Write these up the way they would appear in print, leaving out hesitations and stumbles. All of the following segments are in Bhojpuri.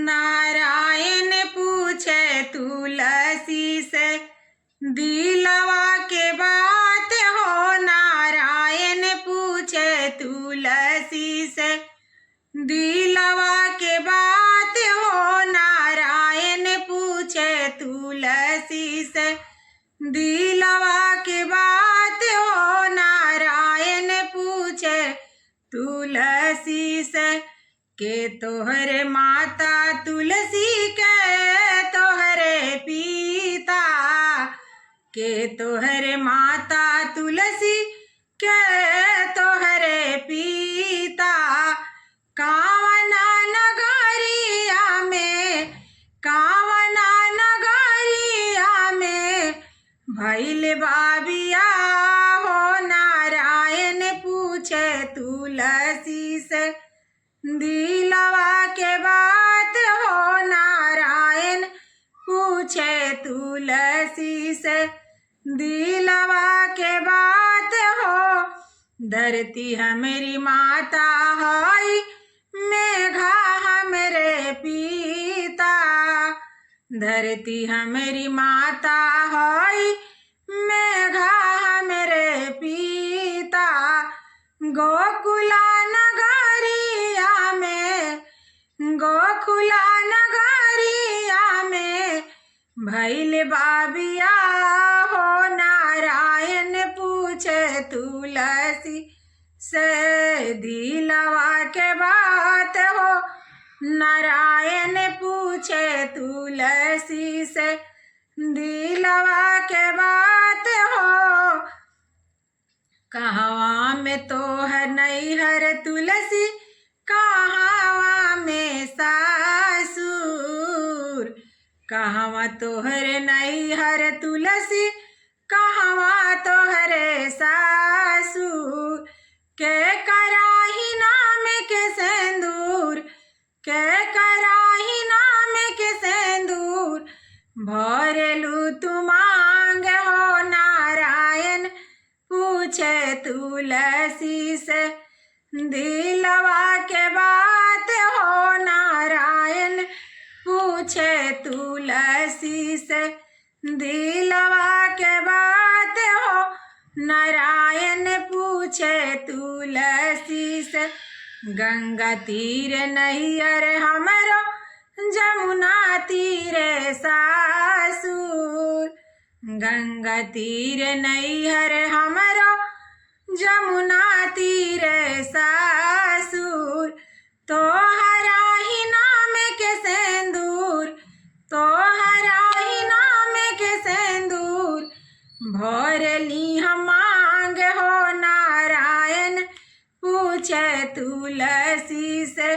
नारायण पूछे तुलसी से दिलवा के बात हो। नारायण पूछे तुलसी से दिलवा के बात हो। नारायण पूछे तुलसी से दिलवा के बात हो। नारायण पूछे तुलसी से के तोहरे माता तुलसी के तोहरे पिता, के तोहरे माता तुलसी के तोहरे पिता। कावना नगरिया में, कावना नगरिया में भैल बाबिया हो। नारायण पूछे तुलसी से दिलवा के बात हो। नारायण पूछे तुलसी से दिलवा के बात हो। धरती हमारी माता हई, मेघा हमरे पिता। धरती हमारी माता हई, मेघा हमरे पिता। गोकुला नगरिया में, गोकुला नगरिया में भैल बाबिया हो। नारायण पूछे तुलसी से दिलवा के बात हो। नारायण पूछे तुलसी से दिलवा के बात हो। कहवा में तोहर नैहर तुलसी, कहवा में सासुर। कहवा तोहर नैहर तुलसी, कहवा तोहरे सासुर। के कराही नाम के सिंदूर, के कराही नाम के सिंदूर भरेलू तू मांग हो। नारायण पूछे तुलसी से दिलवा के बात हो। नारायण पूछे तुलसी से दिलवा के बात हो। नारायण पूछे तुलसी से गंगा तीर नैयर हमरो, जमुना तीरे सासुर। गंगा तीर नैहर हमरो, जमुना तीरे सासुर। तोहरा ही नाम के सिंदूर, तोहरा ही नाम के सिंदूर भरली हम मांग हो। नारायण पूछे तुलसी से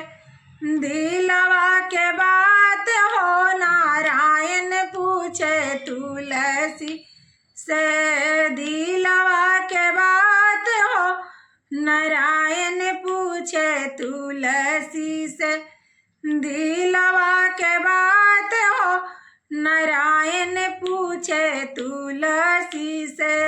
दिलवा के बात हो। नारायण पूछे तुलसी से दिलवा के बात हो। नारायण पूछे तुलसी से दिलवा के बात हो। नारायण पूछे तुलसी से।